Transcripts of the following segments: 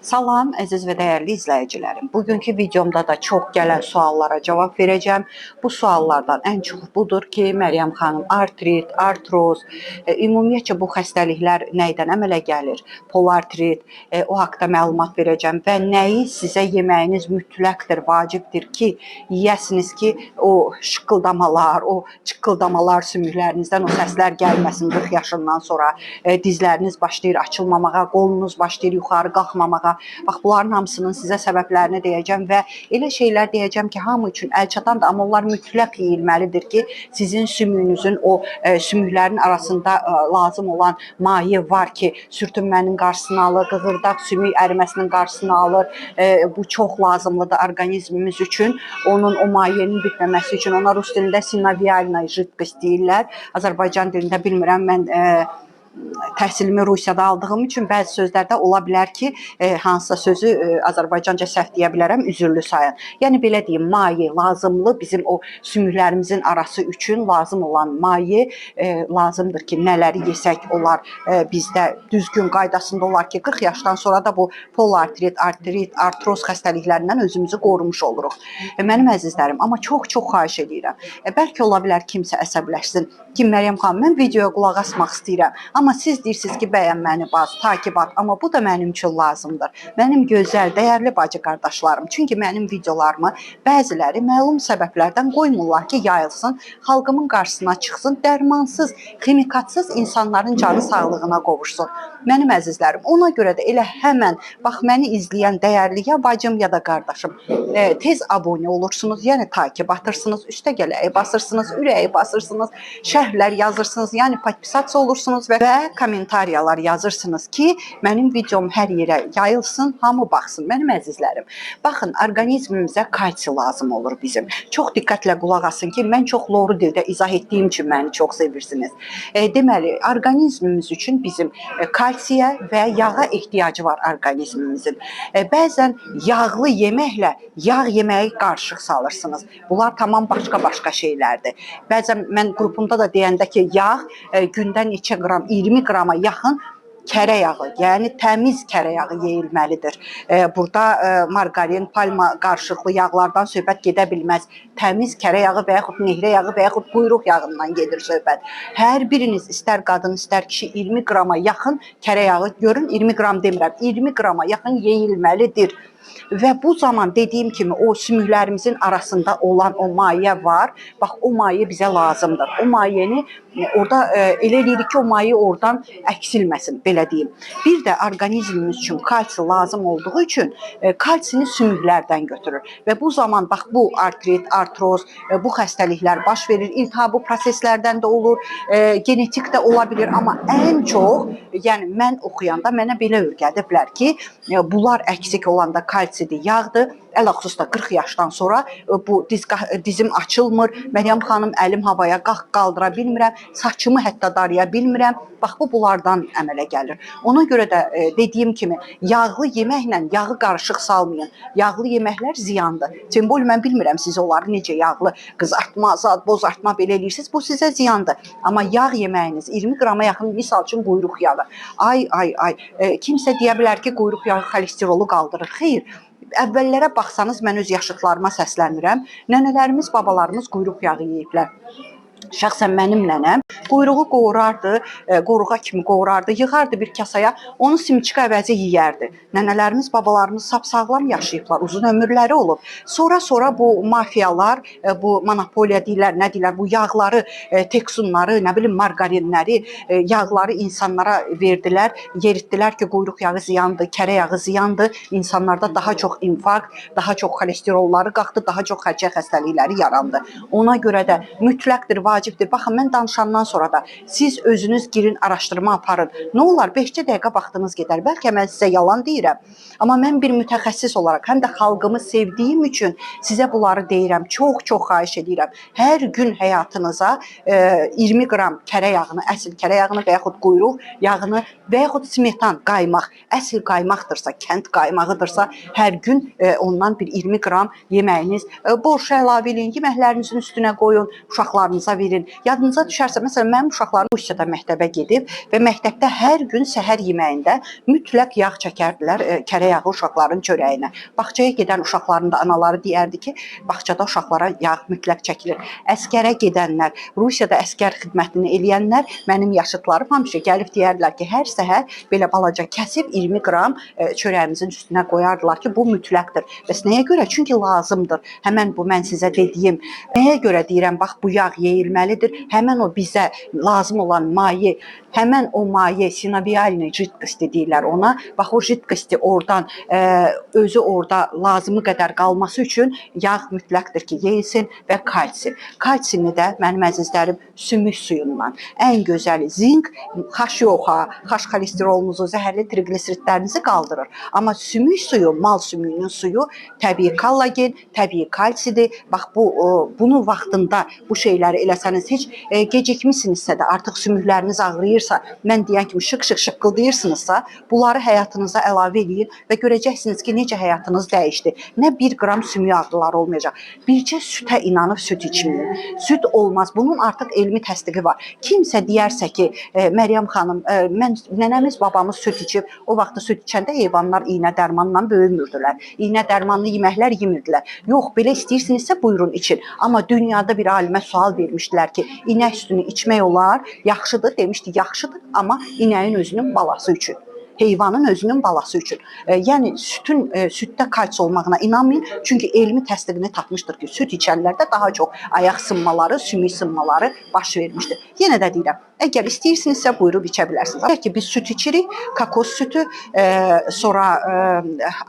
Salam əziz və dəyərli izləyicilərim. Bugünkü videomda da çox gələn suallara cavab verəcəm. Bu suallardan ən çox budur ki, Məryəm xanım artrit, artroz, ümumiyyətcə bu xəstəliklər nəydən əmələ gəlir? Polartrit, o haqda məlumat verəcəm və nəyi sizə yeməyiniz mütləqdir, vacibdir ki, yeyəsiniz ki, o şıqqıldamalar, o çıqqıldamalar sümüklərinizdən o səslər gəlməsin 40 yaşından sonra, dizləriniz başlayır açılmamağa, qolunuz başlayır yuxarı qalxmamağa. Bax bunların hamısının sizə səbəblərini deyəcəm və elə şeylər deyəcəm ki, hamı üçün əlçatandır, amma onlar mütləq yeyilməlidir ki, sizin sümüyünüzün o sümüklərin arasında lazım olan maye var ki, sürtünmənin qarşısını alır, qığırdaq sümük əriməsinin qarşısını alır. Bu çox lazımlıdır orqanizmimiz üçün. Onun o mayenin bitməməsi üçün ona rus dilində sinovialная жидкость deyirlər. Azərbaycan dilində bilmirəm mən, təhsilimi Rusiyada aldığım üçün bəzi sözlərdə ola bilər ki, hansısa sözü Azərbaycanca səhv deyə bilərəm, üzürlü sayın. Yəni belə deyim, maye lazımlı bizim o sümüklərimizin arası üçün lazım olan maye lazımdır ki, nələri yesək olar bizdə düzgün qaydasında olar ki, 40 yaşdan sonra da bu polartrit, artrit, artroz xəstəliklərindən özümüzü qorumuş oluruq. Mənim əzizlərim, amma çox-çox xahiş edirəm. Bəlkə ola bilər kimsə əsəbləşsin ki, Məryəm xanım, mən videoya qulaq asmaq istəyirəm. Amma siz deyirsiniz ki, bəyənməni bas, takip at, amma bu da mənim üçün lazımdır. Mənim gözəl, dəyərli bacı qardaşlarım, çünki mənim videolarımı bəziləri məlum səbəblərdən qoymurlar ki, yayılsın, xalqımın qarşısına çıxsın, dərmansız, ximikatsız insanların canı sağlığına qovuşsun. Mənim əzizlərim, ona görə də elə həmən, bax məni izləyən dəyərli ya bacım ya da qardaşım, tez abunə olursunuz, yəni takip atırsınız, üstə gələyi basırsınız, ürəyi basırsınız, şərhlər yazırsınız, yəni podpisatsiya olursunuz və kommentariyalar yazırsınız ki, mənim videom hər yerə yayılsın, hamı baxsın. Mənim əzizlərim, baxın, orqanizmimizə kalsi lazım olur bizim. Çox diqqətlə qulaq asın ki, mən çox loru dildə izah etdiyim üçün məni çox sevirsiniz. Deməli, orqanizmimiz üçün bizim kalsiyə və yağa ehtiyacı var orqanizmimizin. Bəzən yağlı yeməklə yağ yeməyi qarışıq salırsınız. Bunlar tamam başqa-başqa şeylərdir. Bəzən mən qrupumda da deyəndə ki, yağ gündə neçə qram, 20 qrama yaxın kərə yağı, yəni təmiz kərə yağı yeyilməlidir. Burada marqarin, palma qarışıqlı yağlardan söhbət gedə bilməz. Təmiz kərə yağı və yaxud nehrə yağı və yaxud quyruq yağından gedir söhbət. Hər biriniz istər qadın, istər kişi 20 qrama yaxın kərə yağı, görün 20 qram demirəm, 20 qrama yaxın yeyilməlidir. Və bu zaman dediyim kimi o sümüklərimizin arasında olan o maye var. Bax o maye bizə lazımdır. O mayeni orada elə eləyirik ki, o maye oradan əksilməsin, belə deyim. Bir də orqanizmimiz üçün kalsi lazım olduğu üçün kalsini sümüklərdən götürür. Və bu zaman bax bu artrit, artroz, bu xəstəliklər baş verir. İltihabi proseslərdən də olur, genetik də ola bilər, amma ən çox, yəni mən oxuyanda mənə belə öyrədiblər ki, bunlar əksik olanda kalsidir, yağdır. Ələxüsus da 40 yaşdan sonra bu dizim açılmır. Məryəm xanım, əlim havaya qaldıra bilmirəm, saçımı hətta daraya bilmirəm. Bax bu bunlardan əmələ gəlir. Ona görə də dediyim kimi yağlı yeməklə yağı qarışıq salmayın. Yağlı yeməklər ziyandır. Tembol mən bilmirəm siz onları necə yağlı qızartma, zad, bozartma belə eləyirsiniz. Bu sizə ziyandır. Amma yağ yeməyiniz 20 qrama yaxın, misal üçün quyruq yağı. Ay, ay, ay. Kimsə deyə bilər ki, quyruq yağı xolesterolı qaldırır. Xeyr. Əvvəllərə baxsanız, mən öz yaşıdlarıma səslənirəm. Nənələrimiz, babalarımız quyruq yağı yeyiblər. Şəxsən mənim nənəm quyruğu qovurardı, qoruğa kimi qovurardı, yığardı bir kasaya, onu simçik əvəzi yeyərdi. Nənələrimiz, babalarımız sap-sağlam yaşayıblar, uzun ömürləri olub. Sonra bu mafiyalar, bu monopoliya deyirlər, nə deyirlər, bu yağları, teksunları, nə bilim marqarinləri, yağları insanlara verdilər, yeritdilər ki, quyruq yağı ziyandır, kərə yağı ziyandır. İnsanlarda daha çox infarkt, daha çox xolesterollları qalxdı, daha çox xərçəng xəstəlikləri yarandı. Ona görə də mütləqdir, vacibdir. Baxın, mən danışandan sonra da siz özünüz girin, araşdırma aparın. Nə olar, 5-cə dəqiqə vaxtınız gedər. Bəlkə mən sizə yalan deyirəm. Amma mən bir mütəxəssis olaraq, həm də xalqımı sevdiyim üçün sizə bunları deyirəm. Çox-çox xahiş edirəm. Hər gün həyatınıza 20 qram kərə yağını, əsl kərə yağını və yaxud quyruq yağını və yaxud smetan, qaymaq, əsl qaymaqdırsa, kənd qaymağıdırsa, hər gün ondan bir 20 qram yeməyiniz, borşa əlavə eləyin, yeməklərinizin üstünə qoyun, uşaqlarınıza verin. Yadınıza düşərsə, məsələn, mənim uşaqlarım Rusiyada məktəbə gedib və məktəbdə hər gün səhər yeməyində mütləq yağ çəkərdilər, kərə yağı uşaqların çörəyinə. Bağçaya gedən uşaqların da anaları deyərdi ki, bağçada uşaqlara yağ mütləq çəkilir. Əskərə gedənlər, Rusiyada əskər xidmətini eləyənlər, mənim yaşıdlarım həmişə gəlib deyərdilər ki, hər səhər belə balaca kəsib 20 qram çörəyimizin üstünə qoyardılar ki, bu mütləqdir. Bəs nəyə görə? Çünki lazımdır. Həmən bu mən sizə dediyim. Nəyə görə deyirəm, bax bu yağ yeyilməlidir. Həmən o bizə lazım olan maye, həmən o maye sinovialni jidkosti deyirlər ona. Bax o jidkosti oradan özü orada lazımı qədər qalması üçün yağ mütləqdir ki, yeyilsin və kalsi. Kalsini də mənim əzizlərim sümük suyundan. Ən gözəli zink xaş yox ha, xaş xolesterolunuzu, zəhərli trigliseridlərinizi qaldırır. Amma sümük suyu, mal sümüyünün suyu təbii kollagen, təbii kalsidir. Bax bu bunu vaxtında bu şeyləri eləsəniz heç gecikmisinizsə də artıq sümükləriniz ağrıyırsa, mən deyən kimi şık-şık şıqqıldayırsınızsa, bunları həyatınıza əlavə eləyin və görəcəksiniz ki, necə həyatınız dəyişdi. Nə 1 qram sümük ağrıları olmayacaq. Bircə sütə inanıb süt içməyin. Süt olmaz. Bunun artıq elmi təsdiqi var. Kimsə deyərsə ki, Məryəm xanım, mən nənəmiz, babamız süt içib, o vaxtı süt içəndə heyvanlar iynə dərmanla böyümürdülər. İynə dərmanlı yeməklər yemirdilər. Yox, belə istəyirsinizsə buyurun için. Amma dünyada bir alimə sual vermişdilər ki, inək sütünü içmək olar, yaxşıdır, demişdi, yaxşıdır, amma inəyin özünün balası üçün. Heyvanın özünün balası üçün. Yəni sütün süddə kalsi olmağına inanmayın. Çünki elmi təsdiqini tapmışdır ki, süd içənlərdə daha çox ayaq sınmaları, sümük sınmaları baş vermişdir. Yenə də deyirəm, əgər istəyirsinizsə buyurub içə bilərsiniz. Əgər ki biz süd içirik, kokos sütü, sonra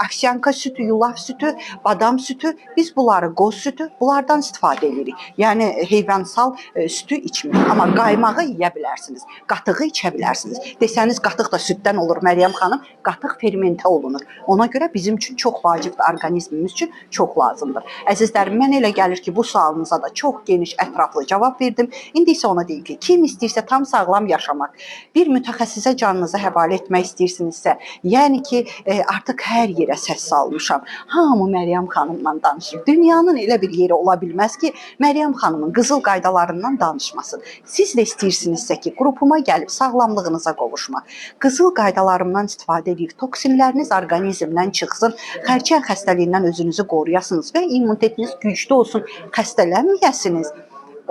ovsyanka sütü, yulaf sütü, badam sütü, biz bunları qoz sütü, bunlardan istifadə edirik. Yəni heyvansal sütü içmirik. Amma qaymağı yeyə bilərsiniz, qatığı içə bilərsiniz. Desəniz qatıq da süddən olur Məryəm xanım, qatıq fermentə olunur. Ona görə bizim üçün çox vacibdir, orqanizmimiz üçün çox lazımdır. Əzizlərim, mən elə gəlir ki, bu sualınıza da çox geniş, ətraflı cavab verdim. İndi isə ona deyim ki, kim istəyirsə tam sağlam yaşamaq, bir mütəxəssisə canınızı həvalə etmək istəyirsinizsə, yəni ki, artıq hər yerə səs salmışam. Hamı Məryəm xanımla danışır. Dünyanın elə bir yeri ola bilməz ki, Məryəm xanımın qızıl qaydalarından danışmasın. Siz də istəyirsinizsə ki, qrupuma gəlib sağlamlığınıza qovuşmaq, qızıl qaydalarımdan istifadə edib toksinləriniz orqanizmdən çıxsın, xərçəng xəstəliyindən özünüzü qoruyasınız və immunitetiniz güclü olsun, xəstələnməyəsiniz.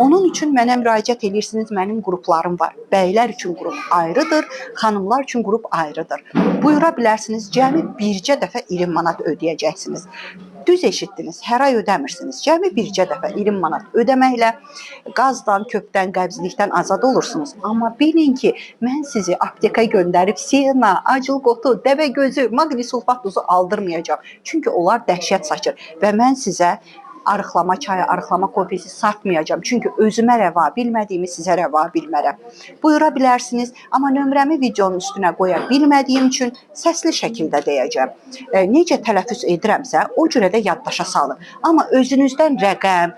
Onun üçün mənə müraciət edirsiniz, mənim qruplarım var. Bəylər üçün qrup ayrıdır, xanımlar üçün qrup ayrıdır. Buyura bilərsiniz, cəmi bircə dəfə 20 manat ödəyəcəksiniz. Düz eşitdiniz, hər ay ödəmirsiniz. Cəmi bircə dəfə 20 manat ödəməklə qazdan, köpdən, qəbzlikdən azad olursunuz. Amma bilin ki, mən sizi apteka göndərib sena, acıl qotu, dəvə gözü, maqni sulfat duzu aldırmayacağam. Çünki onlar dəhşət saçır və mən sizə arıqlama çayı, arıqlama kofesi satmayacağam. Çünki özümə rəva bilmədiyimi sizə rəva bilmərəm. Buyura bilərsiniz, amma nömrəmi videonun üstünə qoya bilmədiyim üçün səsli şəkildə deyəcəm. Necə tələffüz edirəmsə, o cürə də yaddaşa salın. Amma özünüzdən rəqəm,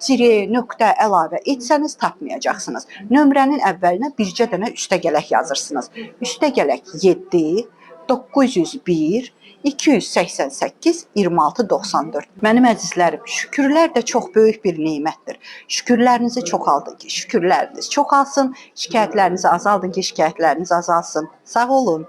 tire, nöqtə əlavə etsəniz tapmayacaqsınız. Nömrənin əvvəlinə bircə dənə üstəgələk yazırsınız. Üstəgələk 7 901 288 26 94. Mənim əzizlərim, şükürlər də çox böyük bir nemətdir. Şükürlərinizi çoxaldın ki, şükürləriniz çoxalsın, şikayətlərinizi azaldın ki, şikayətləriniz azalsın. Sağ olun.